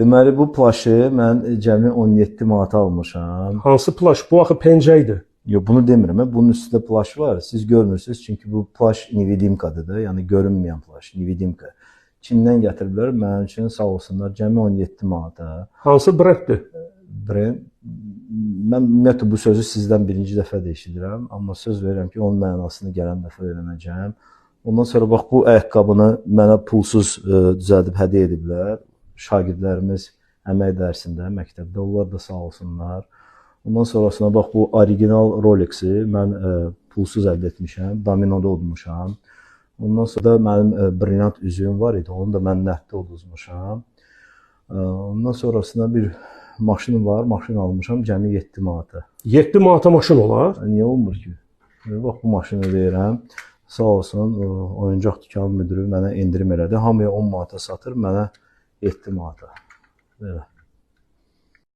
Deməli, bu plaşı mən cəmi 17 manata almışam. Hansı plaş? Bu axı pencəkdir. Yox, bunu demirəm. Bunun üstündə plaş var. Siz görmürsünüz, çünki bu plaş nevidimkadır da, yəni görünməyən plaş, nevidimka. Çindən gətiriblər mənim üçün, sağ olsunlar, cəmi 17 manata. Hansı brenddir? Brend. Mən ümumiyyətlə bu sözü sizdən birinci dəfə də eşidirəm, amma söz verirəm ki, onun mənasını gələn dəfə öyrənəcəm. Ondan sonra bax bu ayaqqabını mənə pulsuz düzəldib hədiyyə ediblər. Şagirdlərimiz əmək dərsində, məktəbdə, onlar da sağ olsunlar. Ondan sonrasına bax bu original Rolexi mən pulsuz əldə etmişəm, dominoda udmuşam. Ondan sonra da mənim brilliant üzüyüm var idi, onu da mən nəqdə uduzmuşam. Ondan sonrasına bir maşınım var, maşın almışam cəmi 7 manata. 7 manata maşın olar? Niyə olmur ki? Bax bu maşını deyirəm. Sağ olsun, oyuncaq dükanı müdürü mənə endirim elədi. Hamıya 10 manata satır, mənə 7 manata. Belə.